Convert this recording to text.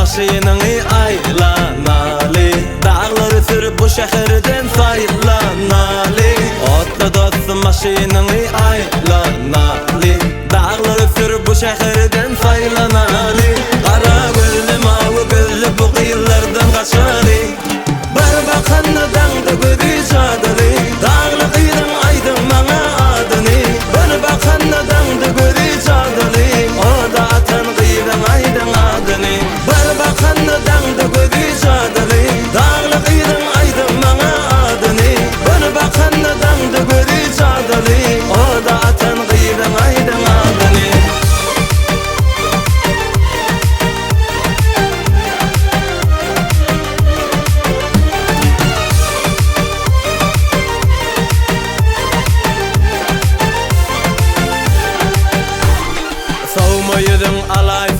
maşynyňy aýlanaly Daglary sürüp bu şäherden saýlanaly Otla dostum maşynyňy aýlanaly Daglary sürüp bu şäherden saýlanaly Gara gözli mawy gözli bu gyzlardan gaçaly Bir bakanda daňda gözi jadyly Dagly gyzyň aýdyň maňa adyny Bir bakanda daňda gözi jadyly Oda atan gyzyň aýdyň adyny Bir bakanda daňda gözi jadyly Dagly gyzyň aýdyň maňa adyny Bir bakanda daňda gözi jadyly Oda atan gyzyň aýdyň adyny. Sowma ýüzüň alaý.